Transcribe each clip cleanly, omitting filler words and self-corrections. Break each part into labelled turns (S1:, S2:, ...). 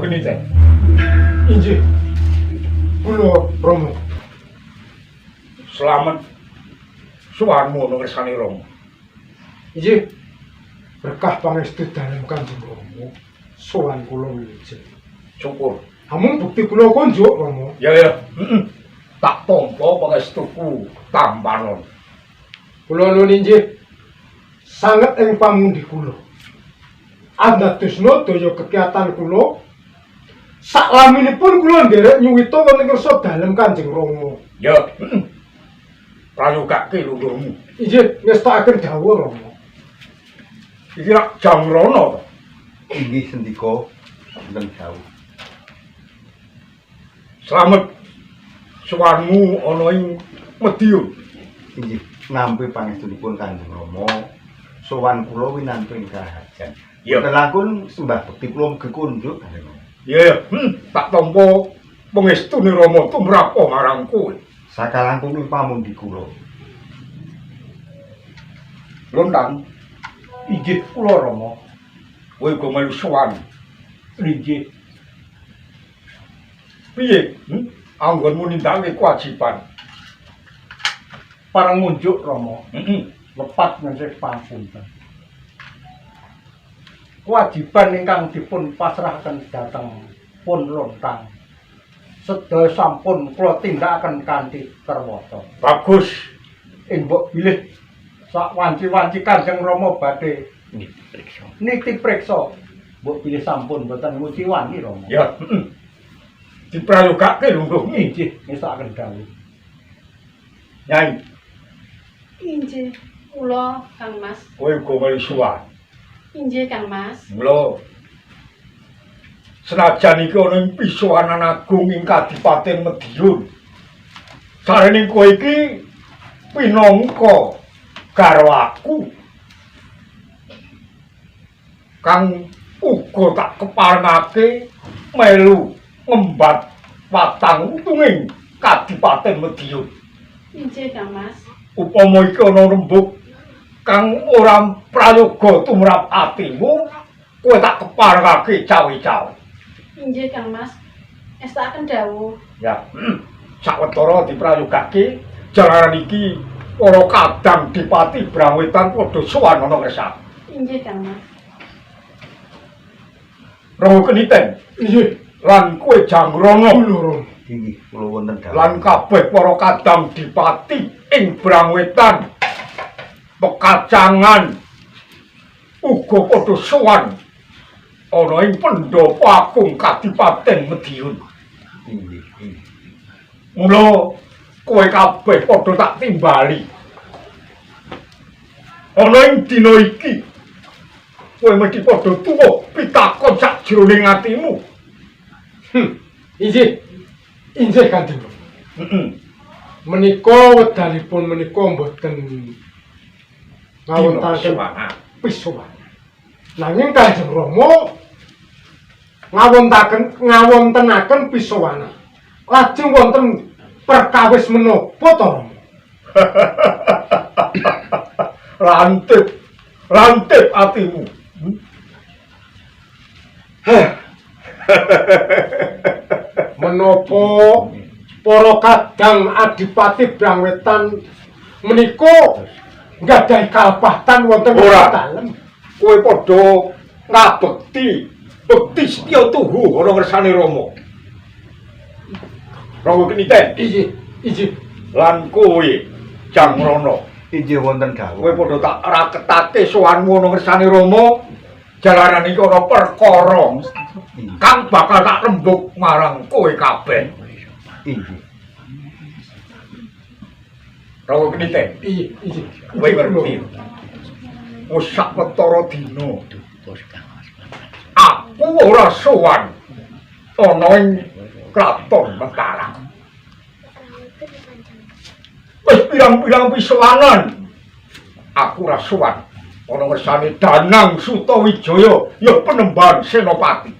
S1: Keniten.
S2: Inggih. Kula Rama.
S1: Slamet sowanmu ana ngersane Rama.
S2: Inggih. Berkah pangestu dalem Kanjeng Rama. Sowan kula wilujeng.
S1: Syukur.
S2: Amung bukti kula kunjuk Rama.
S1: Ya ya, heeh. Tak tampa pangestuku tampanon.
S2: Kula nuwun inggih. Sanget ing pamundi kula. Andadosna daya kekiatan kula saklaminipun kula nderek nyuwita wonten ngersa dalem Kanjeng Rama.
S1: Ya, heeh. Prayogake lungguhmu.
S2: Inggih, ngestakaken dawuh Rama.
S1: Iki rak Jangrana to.
S3: Inggih sendika wonten dawuh.
S1: Slamet sowanmu ana ing Madiun.
S3: Inggih nampi pangestunipun Kanjeng Rama. Sowan kula winantu ing kahajan.
S1: Ya.
S3: Boten langkung sembah bekti kula mugi kunjuk Kanjeng Rama.
S1: Ya ya, tak tampa pangestune Rama tumrap marang kowe.
S3: Sakalangkung ing pamundi kula.
S1: Lontang,
S4: Inggih kula Rama.
S1: Kowe uga melu sowan.
S4: Inggih.
S1: Piye? Anggonmu nindakake kewajiban.
S4: Pareng ngunjuk Rama.
S1: Heeh.
S4: Lepat ngesih pangapunten. Kewajiban ingkang dipun pasrahaken dhateng pun Lontang. Sedaya sampun kula tindakaken kanthi kerwata.
S1: Bagus.
S4: Ing mbok bilih sak wanci-wanci Kanjeng Rama badhe niti priksa. Mbok bilih sampun boten nguciwani Rama.
S1: Ya, heeh. Diprayogake lungguhmu.
S4: Inggih, ngestokaken dawuh.
S1: Nyai,
S5: Inggih, kula Kang Mas.
S1: Kowe uga melu sowan.
S5: Inggih Kang Mas.
S1: Mula senajan iki ana ing pisowanan agung ing Kadipaten Madiun. Sarene kowe iki pinangka garwaku kang uga tak keparengake melu ngembat watang utunging Kadipaten Madiun.
S5: Inggih Kang Mas.
S1: Upama iki ana rembug kang ora prayoga tumrap atimu, kowe tak keparengake cawe-cawe.
S5: Inggih Kang Mas. Estakaken dawuh.
S1: Ya, sawetara diprayogake jalaran iki para kadang dipati Brangwetan padha sowan ana ngersane.
S5: Inggih Kang Mas.
S1: Rangga Keniten
S2: Inggih,
S1: lan kowe Jangrana
S2: kula Rama.
S3: Inggih kula wonten dawuh.
S1: Lan kabeh para kadang dipati ing Brangwetan pekacangan uga padha sowan ana ing pendhapa agung Kadipaten Madiun.
S3: Inggih, inggih.
S1: Mula kowe kabeh padha tak timbali. Ana ing dina iki kowe mesti padha tuwa pitakon sakjroning atimu.
S2: Inggih. Inggih Kanjeng Rama.
S1: Heeh.
S2: Menika wedalipun menika mboten ngawontenaken
S1: Dina
S2: pisowanan. Nanging Kanjeng Rama ngawontenaken pisowanan. Lajeng wonten perkawis menapa to Rama?
S1: Lantip, lantip atimu.
S2: Menapa para kadang Adipati Brangwetan menika nggadahi kalpatan wonten
S1: Ora.
S2: dalem?
S1: Kowe padha ngabekti, bekti setya tuhu ana ngersane Rama. Rangga Keniten
S2: Inggih, inggih.
S1: Lan kowe Jangrana,
S3: Inggih wonten dawuh.
S1: Kowe padha tak raketake sowanmu ana ngersane Rama. Jalaran iki ana perkara kang bakal tak rembug marang kowe kabeh.
S3: Inggih.
S1: Rangga Keniten,
S2: Inggih, inggih.
S1: Kowe ngerti. Wis sawetara dina aku ora sowan ana ing kraton Mataram. Wis pirang-pirang pisowanan aku ora sowan ana ngersane Danang Sutawijaya ya penemban Senopati.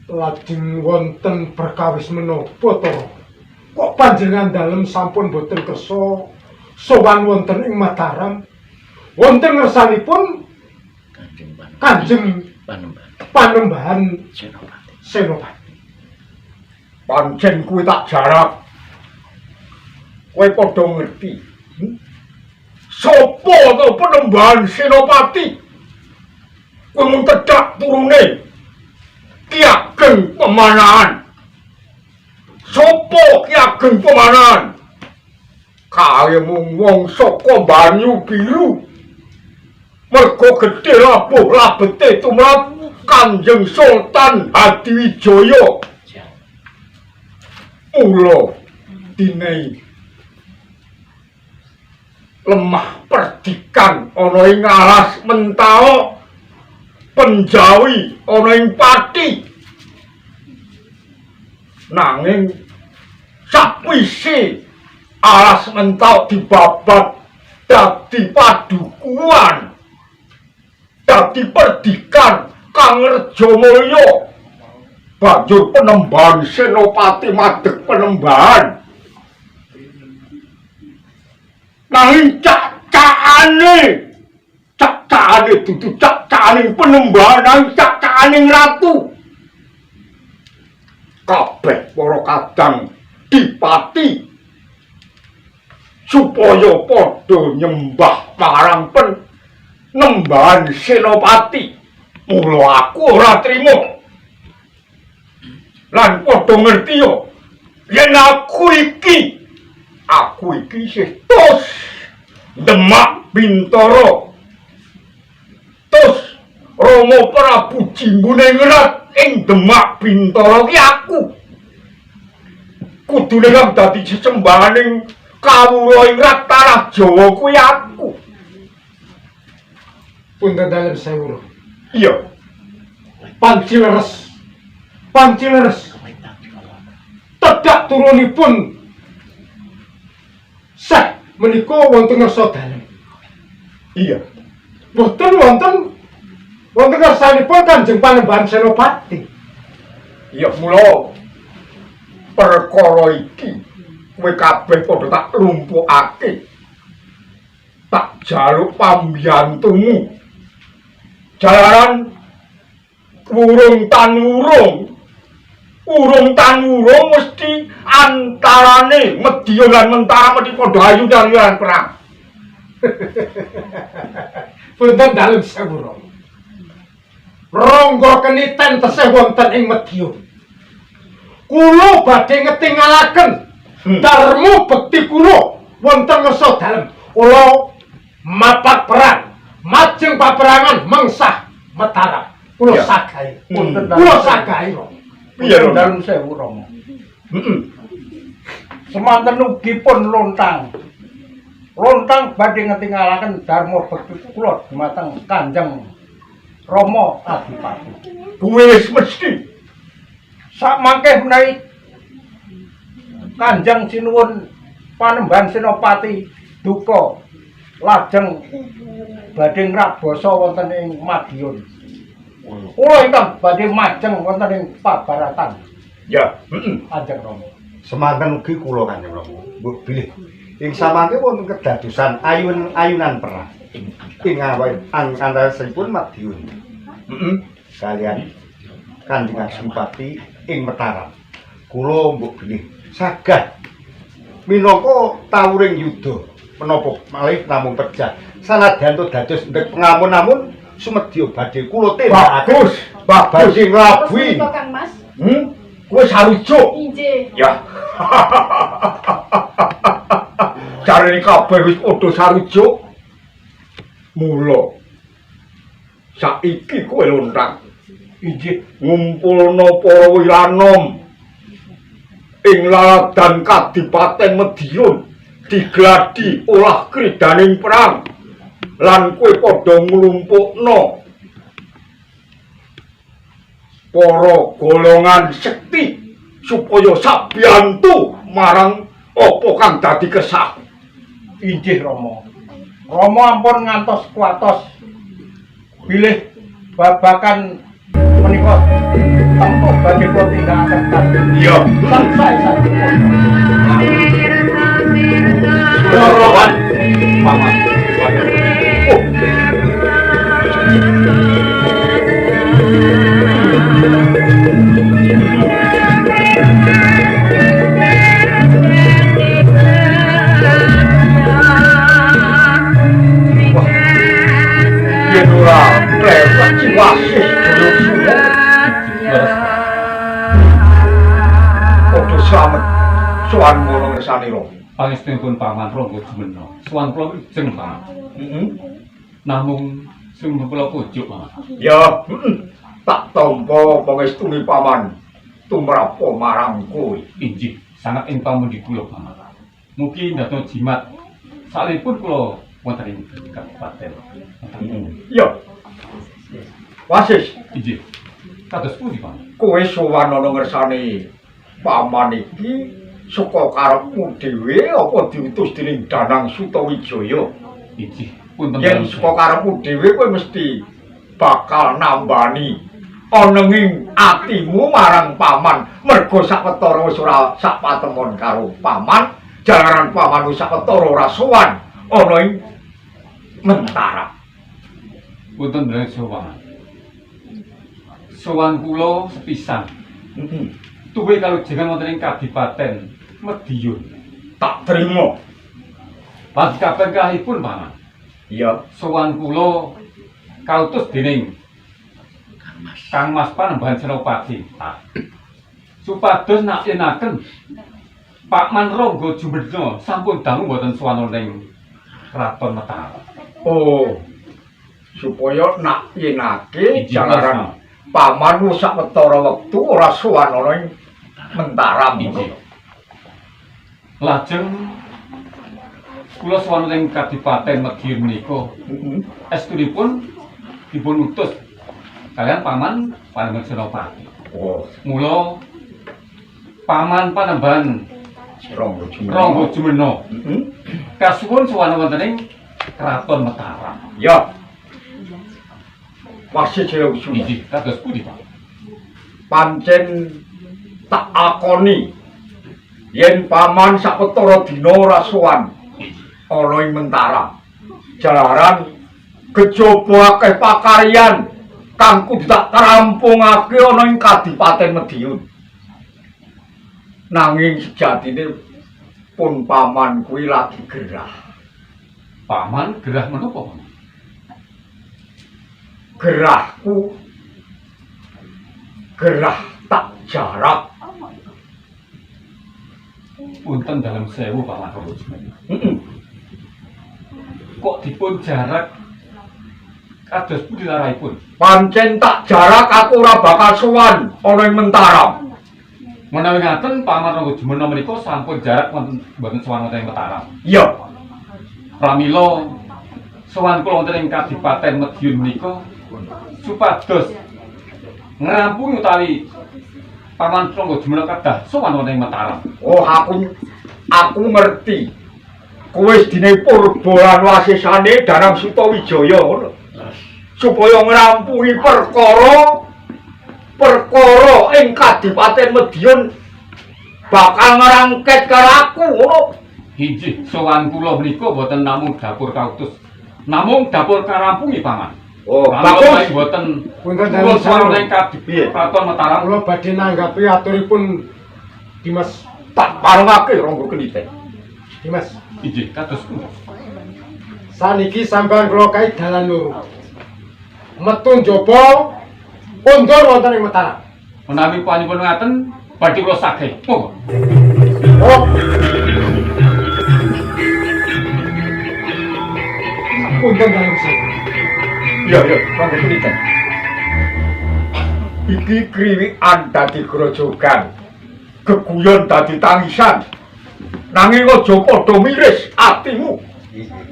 S2: Lajeng wonten perkawis menapa to? Kok panjenengan dalem sampun boten kersa sowan wonten ing Mataram? Wonten ngersanipun Kanjeng Panembahan Senopati.
S1: Pancen kuwi tak jarap. Kowe padha ngerti. Sopo to Panembahan Senopati? Kuwi mung tedhak turune Ki Ageng Pemanahan. Sopo Ki Ageng Pemanahan? Kae mung wong saka Banyu Biru. Mergo gedhe labuh labete tumrap Kanjeng Sultan Hadiwijaya. Mula dinehi lemah perdikan ana ing alas Mentaok, Penjawi ana ing Pati. Nanging sakwise alas Mentaok dibabat dadi padukuhan, dadi perdikan kang reja mulya. Banjur Panembahan Senopati madeg Panembahan. Nanging cak-cakane, cak-cakane dudu cak-cakane Panembahan, nanging cak-cakane ratu. Kabeh para kadang dipati supaya padha nyembah marang Panembahan Senopati. Mula aku ora trima. Lan padha ngerti yo yen aku iki isih tos Demak Bintara, tos Rama Prabu Jimbuningrat ing Demak Bintara ki aku kudune kang dadi sesembahaning kawula ing tanah Jawa kuwi aku.
S2: Punten dalem sewu.
S1: Iya.
S2: Panci leres. Panci leres. Tedhak turunipun seh menika wonten ngersa dalem.
S1: Iya.
S2: Boten wonten wonten ngersanipun Kanjeng Panembahan Senopati.
S1: Iya, mula perkara iki kowe kabeh padha tak lumpukake. Tak jaluk pambiyantumu. Jalaran urung tan urung. Urung tan urung mesti antarane Medion lan Mentara mesti padha ayu lan perang.
S2: Punten dalem sewu. Rangga Keniten tesih wonten ing Medion. Kula badhe ngetingalaken darma bekti kula wonten ngersa dalem. Kula mapak perang, majeng paperangan mengsah Mataram. Kula sagahi. Kula sagahi.
S1: Piye
S4: Punten dalem sewu Rama. Semanten ugi pun lontang. Lontang badhe ngetingalaken darma bekti kula dumateng Kanjeng Rama Adipati.
S1: Kuwi wis mesti.
S4: Sakmangke menawi Kanjeng Sinuwun Panembahan Senopati duka lajeng badhe ngrabasa wonten ing Madiun. Kula ingkang badhe majeng wonten ing Pabaratan.
S1: Ya,
S4: Kanjeng Rama.
S3: Semanten ugi kula Kanjeng Rama. Mbok bilih ing samangke wonten kedadosan ayun-ayunan perang ing antawisipun Madiun. Kalian Kanjeng Adipati ing Mataram. Kula mbok bilih sagah minangka tawuring yuda menapa malih namung pejah sanadyan to dados ndek pengamun-amun sumedya badhe kula tindakaken.
S1: Bagus, bagus.
S3: Badhe nglabuhi.
S5: Kang Mas.
S1: Kowe sarujuk.
S5: Injih.
S1: Ya. Jarene kabeh wis padha sarujuk. Mula saiki kowe lontang.
S4: Injih.
S1: Ngumpulna para wilanom ing laladan Kadipaten Madiun digladi olah kridaning perang lan kowe padha nglumpukna para golongan sekti supaya sabiyantu marang apa kang dadi kesah.
S4: Injih Rama. Rama ampun ngantos kuatos bilih babakan menika tentu badhe kula tindakaken kanthi
S1: Iya.
S4: sae-sae.
S1: Lorowan paman. Oh. Wasih Jaya
S6: Leres.
S1: Padha slamet sowan ngono ngersanira.
S6: Pangestunipun Paman Rangga Jumena. Sowan kula wilujeng, Paman.
S1: Heeh.
S6: Namung sungguh kula pujuk, Paman.
S1: Ya, heeh. Tak tampa pangestune Paman tumrap marang kowe.
S6: Inggih, sangat ing pamundi kula, Paman. Mugi ndadekno jimat salipun kula wonten ing kabupaten.
S1: Ya. Wasis,
S6: Inggih. Kados pundi, Paman?
S1: Kowe sowan ana ngersane paman iki saka karepmu dhewe apa diutus dening Danang Sutawijaya?
S6: Inggih, punten
S1: Yen
S6: dalem
S1: saka karepmu dhewe kowe mesti bakal nambani anenging atimu marang paman mergo sawetara wis ora sak patemon karo paman, jalaran paman wis sawetara ora sowan ana ing Mentara.
S6: Punten dalem sewu, Paman. Sowan kula sepisan.
S1: Heeh.
S6: Tuwe kalujengan wonten ing Kadipaten Madiun.
S1: Tak terima.
S6: Lan kabar kalihipun, Paman.
S1: Iya.
S6: Sowan kula kautus dening Kang Mas Panembahan Senopati. Supados nakenaken Pakman Rangga Jumena sampun dangu mboten sowan ing Kraton Mataram.
S1: Oh. Supaya nak yenake
S6: Inggih,
S1: jalaran paman wis sawetara wektu ora sowan ana ing Mentaram.
S6: Inggih. Lajeng kula sowan ing Kadipaten Madiun menika
S1: Heeh.
S6: estunipun dipun utus kalian Paman Panembahan Senopati.
S1: Oh,
S6: Mula Paman Panembahan
S1: Rangga Jumena.
S6: Rangga Jumena
S1: Heeh.
S6: kasuwun sowan wonten ing Kraton Mataram.
S1: Ya. Wasis Jaya Kusuma.
S6: Inggih, kados pundi, Pak?
S1: Pancen tak akoni yen paman sawetara dina ora sowan ana ing Mentaram. Jalaran kejaba akeh pakaryan kang kudu tak rampungake ana ing Kadipaten Madiun. Nanging sejatine pun paman kuwi lagi gerah.
S6: Paman gerah menapa, Paman?
S1: Gerahku gerah tak jarak.
S6: Punten dalem sewu, Paman Rangga Jumena.
S1: Heeh.
S6: Kok dipun jarak kados pundi larahipun?
S1: Pancen tak jarak aku ora bakal sowan ana ing Mentaram.
S6: Menawi ngaten Paman Rangga Jumena menika sampun jarak wonten mboten sowan wonten ing Mataram.
S1: Iya.
S6: Pramila sowan kula wonten ing Kadipaten Madiun menika supados ngrampungi utawi Paman Rangga Jumena kedah sowan wonten ing Mataram.
S1: Oh, aku ngerti. Kowe wis dine purba lan wasisane Danang Sutawijaya ngono. Supaya ngrampungi perkara perkara ing Kadipaten Madiun bakal ngrangket karo aku ngono.
S6: Inggih, sowan kula menika boten namung dapur kautus. Namung dapur karampungi, Paman.
S1: Oh,
S6: Pramila
S1: bagus.
S6: Boten
S2: Punten
S6: kula
S2: dalem
S6: sowan
S2: sewu.
S6: wonten ing Kadipaten Mataram.
S2: Kula badhe nanggapi aturipun Dimas.
S1: Tak parengake Rangga Keniten.
S2: Dimas.
S6: Inggih, kados pundi?
S2: Saniki sampean kula kai dalan loro. Metu njaba undur wonten ing Mataram.
S6: Menawi panjenengan ngaten badhe kula saged. Monggo.
S2: Oh. Punten dalem sewu.
S1: Iya, iya, Rangga Keniten. Iki kriwikan dadi grojogan. Geguyon dadi tangisan. Nanging aja padha miris atimu.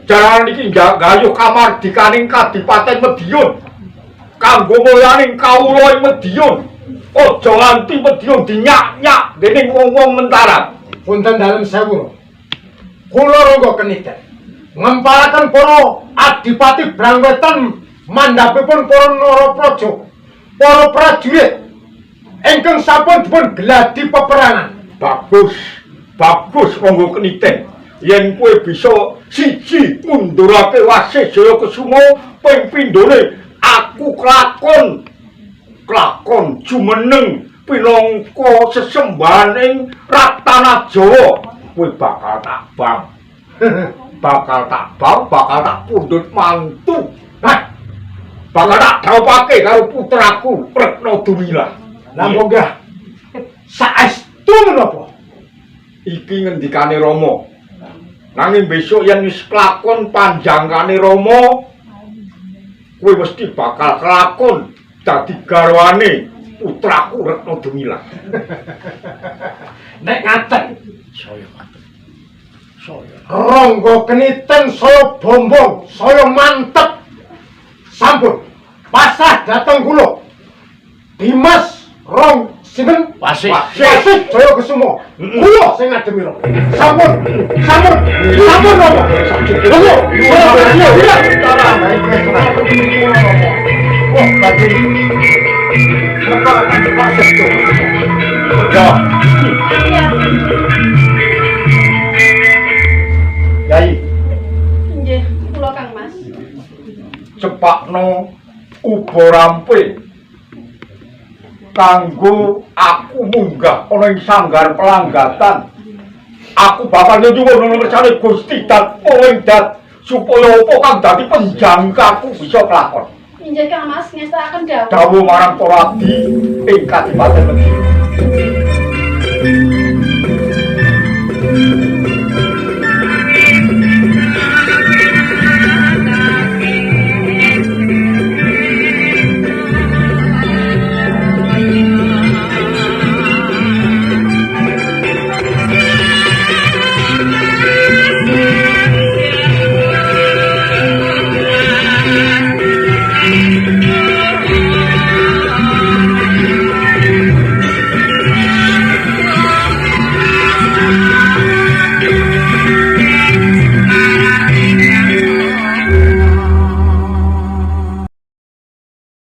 S1: Jalaran iki nggayuh kamardikaning Kadipaten Madiun. Kanggo mulyaning kawula ing Madiun. Aja nganti Madiun dinyak-nyak dening wong-wong Mentaram.
S2: Punten dalem sewu. Kula Rangga Keniten ngempalaken para adipati Brangwetan mandhapipun para narapraja, para prajurit ingkang sampun dipun gladi peperangan.
S1: Bagus, bagus Rangga Keniten. Yen kowe bisa siji ngundurake Wasis Jaya Kesuma ping pindhone aku klakon klakon jumeneng pinangka sesembahan ing Ratanah Jawa, kowe bakal tak bang. Bakal tak bang, bakal tak pundhut mantu.
S2: Hah.
S1: Bakal tak dhawuhake karo putraku Retno Dumilah.
S2: Lah munggah. Saestu menapa?
S1: Iki ngendikane Rama. Nanging besok yen wis kelakon panjangkane Rama, kowe mesti bakal kelakon dadi garwane putraku Retno Dumilah.
S2: Nek ngaten,
S1: Saya mantep. Saya.
S2: Rangga Keniten saya bombong, saya mantep. Sampun pasrah dhateng kula. Dimas Rong sinten?
S1: Wasih.
S2: Wasih Jaya Kusuma. Kula sing ngademi Rama. Sampun, sampun, sampun Rama. Rama,
S1: Wah, badhe. Ya,
S5: Iya.
S3: Yai,
S5: Nggih, kula Kang Mas.
S1: cepakno uba rampe kanggo aku munggah ana ing sanggar pelanggatan. Aku bakal nyuwun ana ngersane Gusti Dat ing Dat supaya apa kang dadi penjangkaku bisa kelakon.
S5: Inggih Kang Mas, ngestakaken dawuh.
S1: Dawuh marang para abdi ing Kadipaten Madiun.